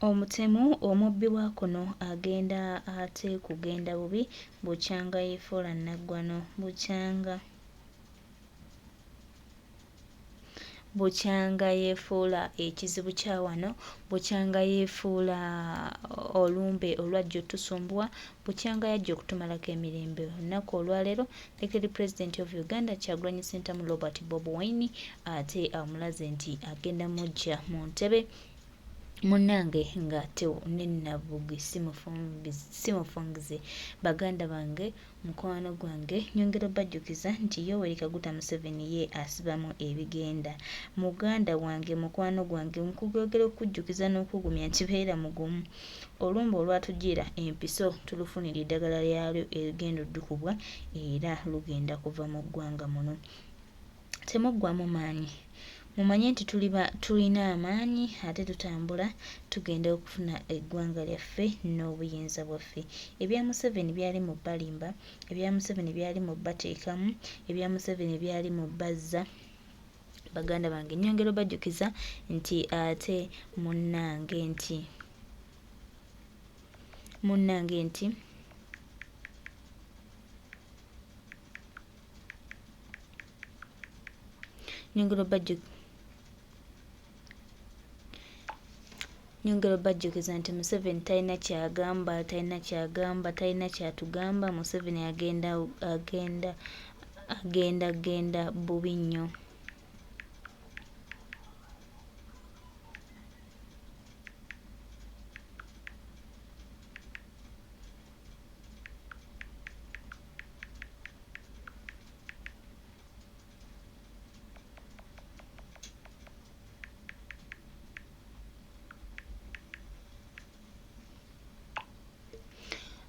Omutemu omubbi wa kuno agenda ate kugenda bubi bukyanga yeefuula naggwano bukyanga bukyanga yeefuula ekizibu kya wano, bukyanga yeefuula olumbe olwajja otusumbuwa, bukyanga yajja okutumalako emirembe. Olunaku olwaleero Deputy President of Uganda Kyagulanyi Ssentamu Robert Bobi Wine ate amulaze nti agenda muggya mu ntebe. Munnange nga ne Nabbubi simufungize. Baganda bange, mukwano gwange, nyongera obajjukiza nti Yoweri Kaguta Museveni ye asibamu ebigenda. Muganda wange, mukwano gwange, nkwongera okukujjukiza n'okukugumya nti beera mugumu. Olumbe olwatujjira empiso tulufunire eddagala lyalwo erigenda oddukubwa era lugenda kuva mu ggwanga muno. Temuggwamu maanyi. Mumanye nti tuli ba, tulina amaanyi ate tutambula tugenda okufuna eggwanga lyaffe n'obuyinza bwaffe. Ebya Museveni byali mu balimba, ebya Museveni byali mu bateekamu, ebya Museveni byali mu bazza. Baganda bange nnyongera obajjukiza nti ate munnange nti munnange nti Nyongera obajjukiza nti Museveni talina kyagamba, talina kyagamba, talina kyatugamba. Museveni agenda agenda agenda genda bubi nnyo.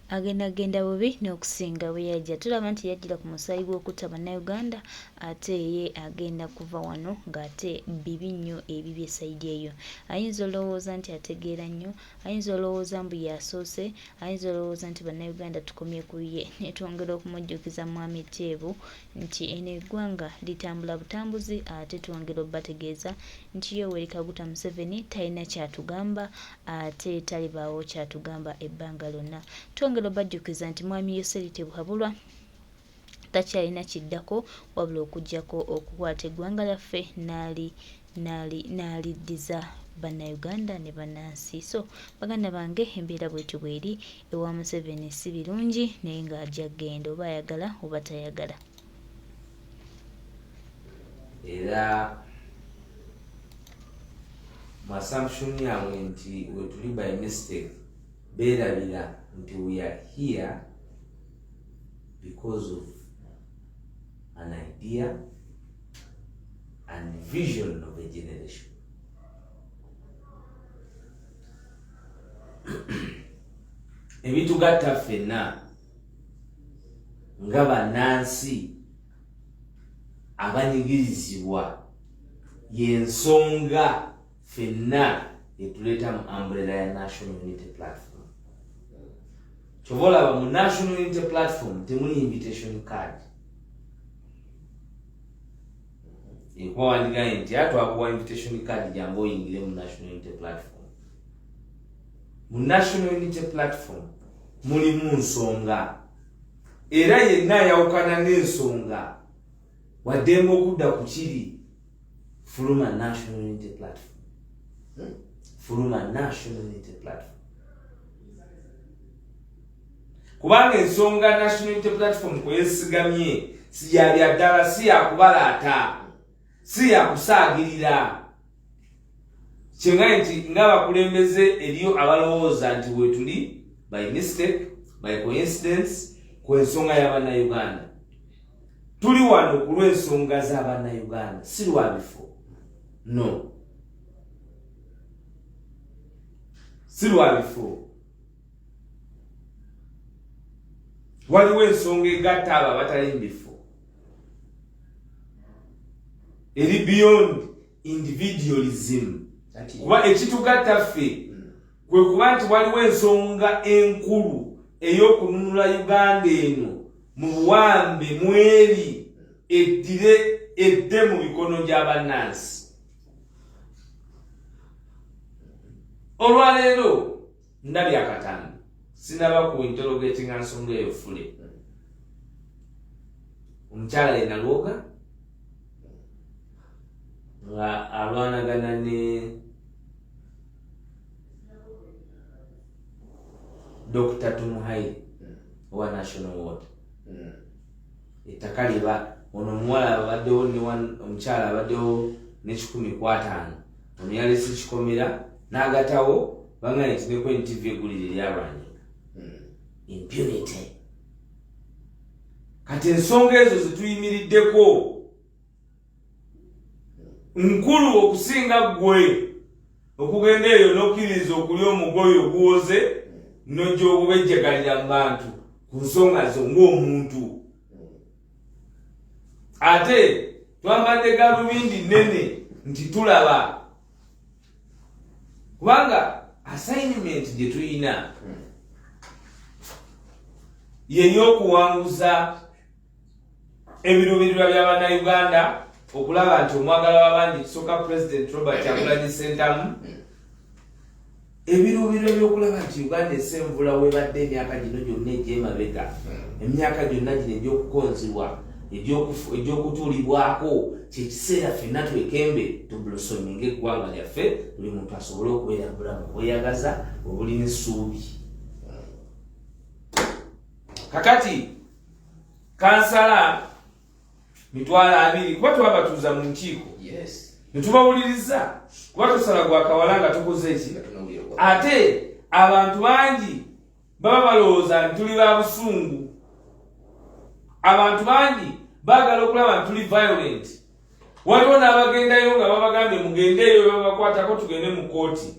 Agenda genda bubi n'okusinga bwe yajja. Tulaba nti yajjira ku musaayi gw'okutta Bannayuganda ate ye agenda kuva wano ng'ate bibi nnyo ebibye sayidi eyo. Ayinza olowooza nti ategeera nnyo, Ayinza olowooza mbu y'asoose, ayinza olowooza nti Bannayuganda tukomye ku ye. Naye twongera okumujjukiza Mwami Teebu nti eno eggwanga litambula butambuzi ate twongera obategeeza nti Yoweri Kaguta Museveni talina ky'atugamba ate talibaawo ky'atugamba ebbanga lyonna. Twongera obajjukiza nti Mwami Yoseri Tibuhaburwa takyalina kiddako wabula okuggyako okukwata eggwanga lyaffe n'aliddiza Bannayuganda ne bannansi. So baganda bange embeera bwetyo bweri ewa Museveni si birungi naye ng'ajja kugenda oba ayagala oba tayagala. Era mu assumption yaabwe nti wetuli by mistake beerabira nti we are here because of an idea and vision of a generation. Ebitugatta ffenna nga bannansi abanyigirizibwa y'ensonga ffenna etuleeta mu umbrella ya National Unity Platform. Kyova olaba mu National Unity Platform temuli invitation card ekuba wandigaye nti atwakuwa invitation card jangu oyingire mu National Unity Platform. Mu National Unity Platform mulimu nsonga, era yenna ayawukana n'ensonga waddembe okudda ku kiri. Fuluma National Unity Platform, Fuluma National Unity Platform, kubanga ensonga National Unity Platform kweyesigamye si ya byaddala, si yakubalaata, si yakusaagirira. Kyengaye nti ng'abakulembeze eriyo abalowooza nti wetuli by mistake, by coincidence. Ku ensonga y'Abannayuganda tuli wano ku lw'ensonga z'Abannayuganda, si lwa bifo, no, si lwa bifo. Waliwo ensonga egatta abo abatali mu bifo eri beyond individualism, kuba ekitugatta ffe kwe kuba nti waliwo ensonga enkulu ey'okununula Uganda eno mu buwambe mweri eddire edde mu mikono gy'abannansi. Olwaleero ndabye akatambi, sinaba ku interrogatinga nsonga eyo fule. Omukyala ye Nalwoga nga alwanagana ne Dr. Tumuhaire owa National Water. Ettaka liba ono omuwala abaddewo, omukyala abaddewo ne 150, ono yalese kikomera n'agatawo. Bangambye nti ne Kweni TV eggulire lyalwanyinga impunity. Kati ensonga ezo zetuyimiriddeko nkulu okusinga ggwe okugenda eyo n'okkiriza okulya omugoyo oguwoze n'ojja okubejjagalira mu bantu ku nsonga zo ng'omuntu. Ate twambadde galubindi nnene nti tulaba, kubanga assignment gye tuyina yey'okuwanguza ebiruubirirwa bya Bannayuganda, okulaba nti omwagala w'abangi kisooka President Robert Kyagulanyi Ssentamu, ebiruubirirwa by'okulaba nti Uganda esenvula webadde emyaka gino gyonna egy'emabega, emyaka gyonna gino egy'okukonzibwa, egy'okutuulibwako. Kyekiseera ffenna twekembe, tublosominga eggwanga lyaffe, buli muntu asobole okubeera bulamu obweyagaza, obulina essuubi. Kakati kansala 200,000, kuba twabatuuza mu nkiiko netubawuliriza, kuba tosala gwakawala nga tukoze eki. Ate abantu bangi baba balowooza nti tuli ba busungu, abantu bangi baagala okulaba nti tuli violent. Waliwo n'abagendayo nga babagambye mugendeeyo, babakwatako, tugende mu kooti,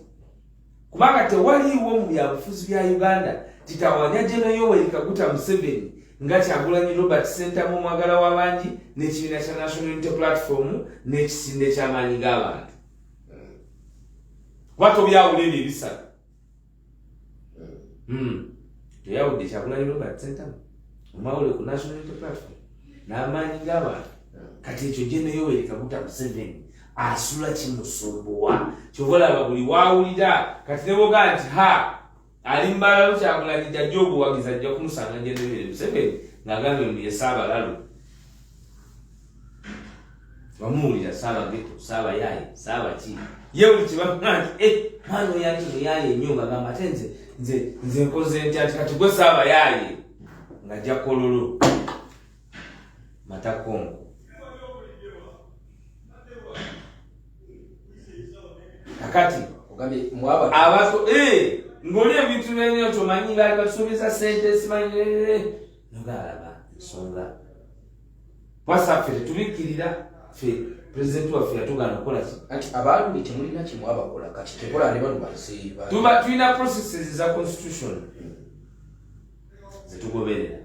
kubanga tewaliiwo mu byabufuzi bya Uganda titawanya General Yoweri Kaguta Museveni nga Kyagulanyi Robert Sentamu omwagala w'abangi n'ekibiina kya National Unity Platform n'ekisinde ky'amaanyi g'abantu, kuba tobyawula ebyo ebisatu. Toyawudde Kyagulanyi Robert Sentamu omwawule ku National Unity Platform n'amaanyi g'abantu. Kati ekyo General Yoweri Kaguta Museveni asula kimusumbuwa, kyova olaba buli waawulira kati nebogaa nti ha ali mbalalu, Kyagulanyi jajja obuwagizi ajja kumusanga General Yoweri Museveni ng'agambye mbu ye Saabalalu. Wamuwulira Saabageto, Saabayaayi, Saabaki, ye buli kyebamuga nti e mwana oyo ati muyaaye nnyo, ng'agamba ate nze nze nze nkoze ntya? Nti kati gwe Saabayaaye ng'ajja kololo matakongo. Kakati abato ng'oli ebintu byenyo tomanyi, baali batusuubiza sente simanyi, nogaalaba ensonga kwasa ffe tetubikkirira. Ffe pulezidenti waffe yatugaana okukola ki? Anti abaalumi temulina kyemwabakola, kati tekola ne bano baze. Tuba tulina processes za constitution zetugoberera,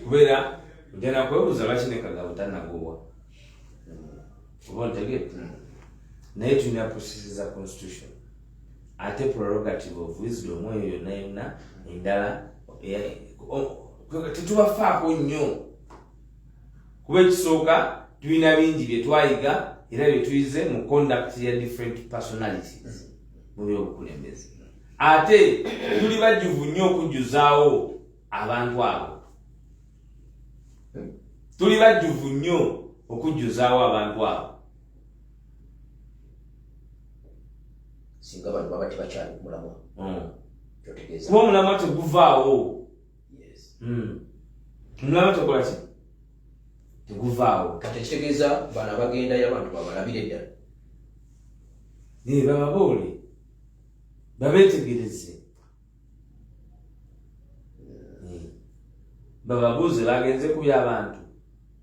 kubeera ojja nakwebuuza lwaki ne Kagabo tanagobwa, oba ontegedde? Naye tulina processes za constitution, ate prerogative of wisdom eyo yonna yonna endala tetubafaako nnyo, kuba ekisooka tulina bingi bye twayiga era bye tuyize mu conduct ya different personalities mu byobukulembeze, ate tuli bajjuvu nnyo okujjuzaawo abantu abo, tuli bajjuvu nnyo okujjuzaawo abantu abo. Singa bano baba tebakyali ku mulamwa. Kyotegeeza Kuba omulamwa teguvaawo. Omulamwa tekola ki, teguvaawo. Kati ekitegeeza bano abagendayo abantu babalabire ddala. Naye bababoole, babeetegereze, bababuuze bagenze kubya abantu,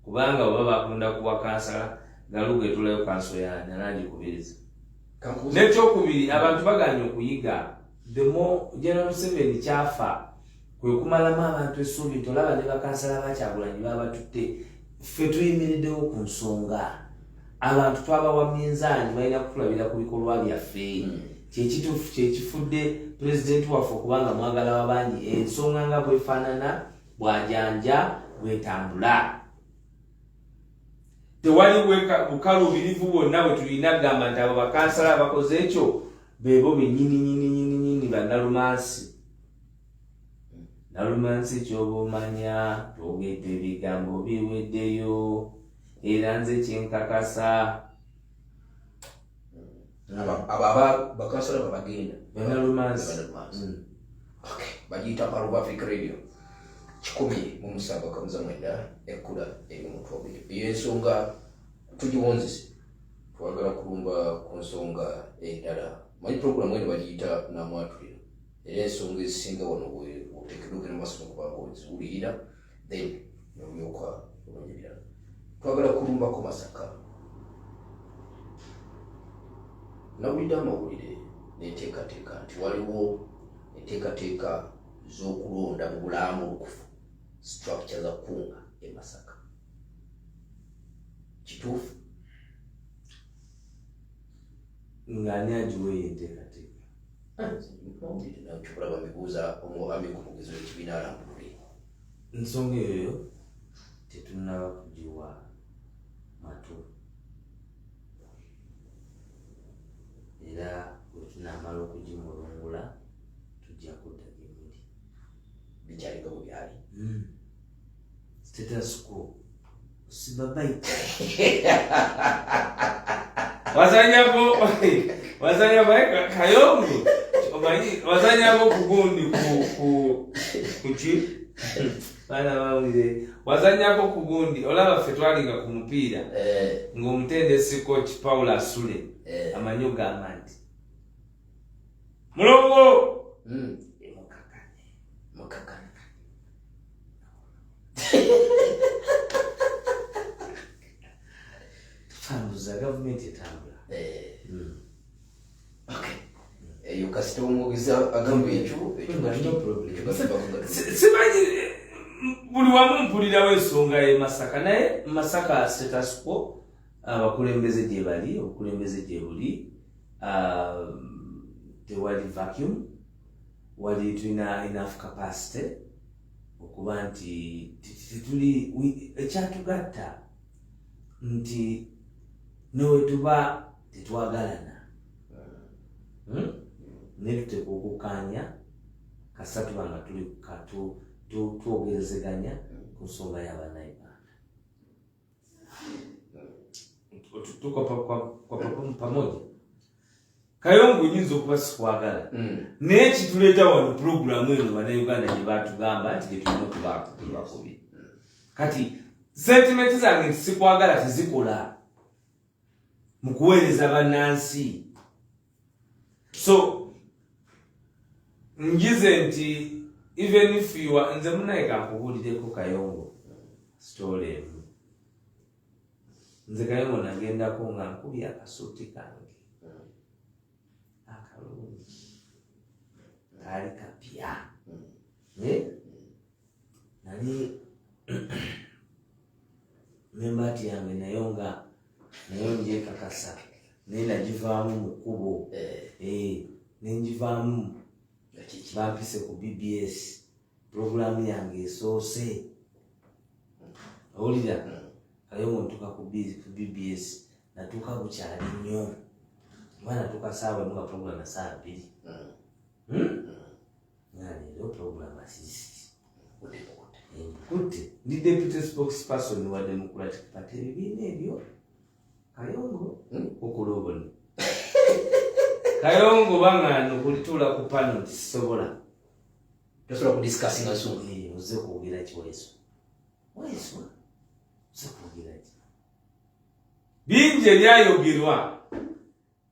kubanga baba bakunda kuwa kansala galuga etulayo kanso yani anagikubiriza. N'ekyokubiri, abantu baganye okuyiga. The more General Museveni kyafa kwe kumalamu abantu essuubi nti olaba ne bakansala bakyagulanyi babatutte. Ffe tuyimiriddewo ku nsonga, abantu twabawa minzaani, balina kutulabira ku bikolwa byaffe. Kyekituufu kyekifudde pulezidenti waffe okubanga mwagala wabangi, ensonga nga bwefaanana, bwajanja bwetambula, tewali bukaluubirivu bwonna bwe tulina kugamba nti abo bakansala abakoze ekyo. Bebo benyini nyini nyini nyini bannalumansi. Nalumansi kyoba omanya twogedde ebigambo biweddeyo, era nze kyenkakasa. Abo bakansala babagenda. Bannalumansi. Bannalumansi. Okay, bagiyita Paluba Africa Radio 107.9, ekkula ery'omuntu wabulyo. Eyo ensonga tugiwunzise, twagala kulumba ku nsonga endala. Manyi puroguramu eno bagiyita Namwatuliro, era ensonga ezisinga wano oteekeddwa ogenda maaso nokubanga oziwulirira, then nolyoka omanya ebirala. Twagala kulumbako Masaka. Nawulidde amawulire n'enteekateeka nti waliwo enteekateeka z'okulonda mu bulambulukufu structure za kunga e Masaka. Kituufu? Ng'ani agiweeyo enteekateeka? Mawulire nakyokulaba, mbibuuza omwami ku mugezi w'ekibiina alambulule. Ensonga eyo tetunnaba kugiwa matu, era bwe tunaamala okugimulungula tujja kudda gye muli. Bikyalinga bwe byali. Status quo sibabaita. Wazanyako, wazanyako kayongo, omanyi wazanyako kugundi ku kuki, baana bawulire, wazanyako kugundi. Olaba ffe twalinga ku mupiira ng'omutendesi coach Paul Asule amanyi ogamba nti mulongo emukakane. Mukakane. Tutambuza gavumenti, etambula. Okay. Eyo kasita omwogezi agamba ekyo ekyo. No problem. Ekyo gatuvaako nga Simanyi buli wamu mpulirawo ensonga ye Masaka, naye Masaka status quo, abakulembeze gye bali, obukulembeze gye buli, tewali vacuum, wali tulina enough capacity okuba nti tetuli ekyatugatta nti newetuba tetwagalana, Naye tuteekwa okukkaanya kasita tuba nga tuli twogerezeganya ku nsonga y'abannayuganda. Tuko kwa pamoja. Kayongo, nyinza okuba sikwagala, naye kituleeta wano puroguramu eno bannayuganda gye batugamba nti gye tulina okubaako tebakubi. Kati sentiment zange nti sikwagala tezikola mu kuweereza bannansi. So njize nti even if you are, nze munaye kankubuulireko Kayongo story emu. Nze Kayongo nagendako nga nkubye akasuuti kange akalungi, kaali kapya. Eh? Nali nembaati yange nayo nga nayo njekakasa, naye nagivaamu mu kkubo. Eh, nenjivaamu. Nga kiki? Bampise ku BBS, puroguramu yange esoose. Owulira Kayongo, ntuuka ku BBS, natuuka bukyali nnyo, oba natuuka saawa 1 nga puroguramu saawa 2. Hmm? Nga leero puroguramu asisi nkutte, ndi deputy spokesperson wa Democratic Party, ebibiina ebyo Kayongo. Okulobona Kayongo baŋŋaana okulituula ku pano nti sisobola. Tosobola kudiscussinga nsonga. Eh, ozze kwogera ki? Weeswa, weeswa, ozze kwogera ki? Bingi ebyayogerwa,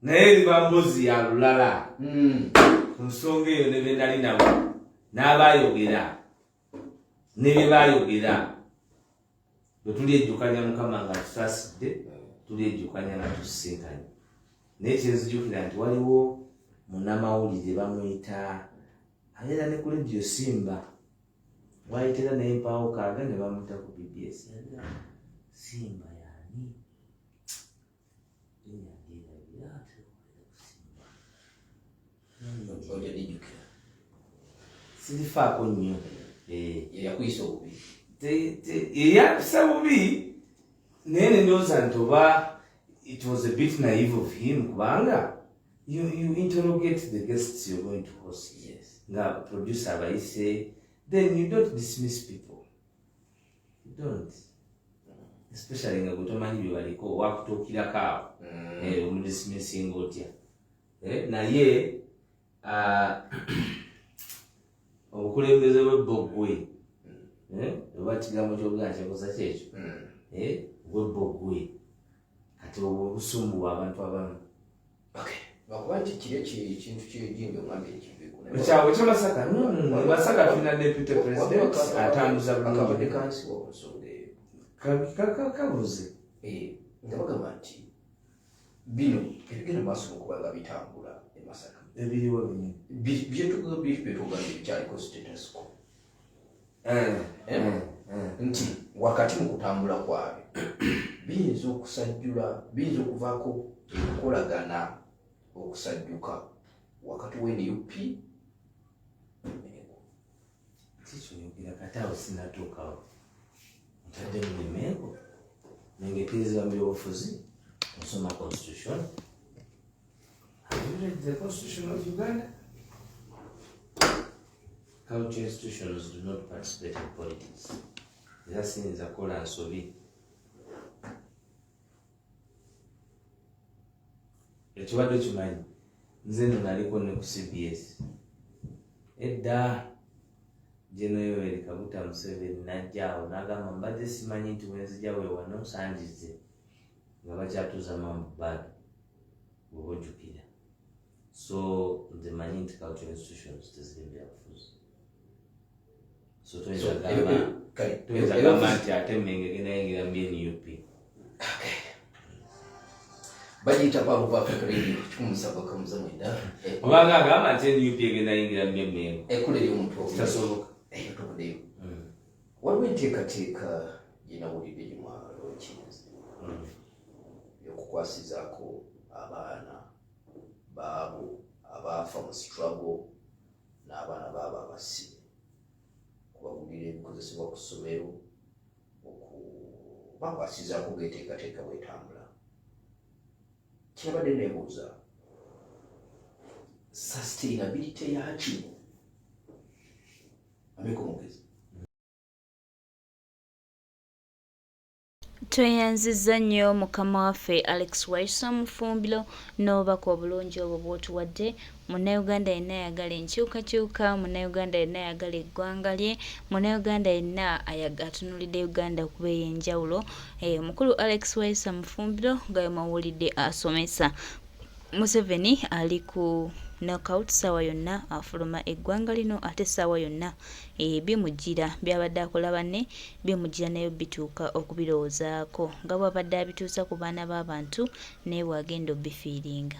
naye liba mbozi ya lulala ku nsonga eyo ne be nali nabo n'abayogera ne bye baayogera. Bwe tulyejjukanya, Mukama nga tusaasidde, tulyejjukanya nga tusisinkanye. Naye kyenzijukira nti waliwo munnamawulire bamuyita, abeera ne ku Radio Simba, wayitera naye mpaawo kaaga ne bamuyita ku BBS. Simba yaani linnya ndyerabira, ate okubeera ku Simba. Ojja dijjukira. Sirifaako nnyo. Eh. Yakuyisa obubi? Eyampisa bubi, naye nendowooza nti oba it was a bit naive of him, kubanga You interrogate the guests you're going to host. Nga producer abayise, then you don't dismiss people. You don't, especially nga gwe tomanyi bye baliko, wakutuukirako awo. Omudismissinga otya? Naye obukulembeze bw'ebbogwe, oba kigambo ky'Oluganda kyekoza kyekyo, bw'ebbogwe, kati obwo busumbuwa abantu abamu. Okay. Lwakuba nti kiri ekintu kyegindi omwami ekiveeko. Ekyabwe kyamasaka, Masaka tulina deputy president atambuza akabadde bulungi. Kansiwa ku nsonga eyo. Kabuze. Nga bagamba nti bino ebigenda mu maaso mukuba nga bitambula e Masaka, Ebiriwo binyini. Byetugambye bikyaliko status quo, nti wakati mu kutambula kwabyo biyinza okusajjula, biyinza okuvaako enkolagana okusajjuka wakati wa NUP. Kikyoyogera kati awo sinatuukawo, ntadde mu emengo nengekkiriza mu byobufuzi, nsoma constitution. Have you read the Constitution of Uganda? Culture institutions do not participate in politics. Era siyinza kukola nsobi. Ekibadde okimanyi, nze nno naliko ne ku CBS edda. General Yoweri Kaguta Museveni najja awo n'agamba, "Mbadde simanyi nti wenzija we wano nsangize," nga bakyatuuza mambo bado, bw'oba ojjukira. So nze manyi nti cultural institutions teziri mu byabufuzi, so toyinza gamba, toyinza gamba nti ate Mmengo egenda yingira mu NUP. Bagiyita Power of Africa Radio 179. Obanga agamba nti NUP egenda yingira mu byemmengo. Ekkula ery'omuntu omu. Kitasoboka. Eyo tuvuddeyo. Waliwo enteekateeka gyenawulidde gyemwalonkinze yokukwasizaako abaana baabo abaafa mu struggle n'abaana baabo abasibe, kubagulira ebikozesebwa ku ssomero, okubakwasizaako ng'enteekateeka bwetambula. Kyabadde neebuuza sustainability yakino, ameka omugezi. Tweyanzizza nnyo mukama waffe Alex Waiswa Mufumbiro n'obubaka obulungi obwo bw'otuwadde. Munnayuganda yenna ayagala enkyukakyuka, munnayuganda yenna ayagala eggwanga lye, munnayuganda yenna atunulidde Uganda okuba ey'enjawulo. Omukulu Alex Waiswa Mufumbiro nga bwe mwawulidde asomesa. Museveni ali ku knockout, ssaawa yonna afuluma eggwanga lino, ate ssaawa yonna bimujjira by'abadde akola banne bimujjira, naye bituuka okubirowoozaako nga bw'abadde abituusa ku baana b'abantu, naye bw'agenda obifiiringa.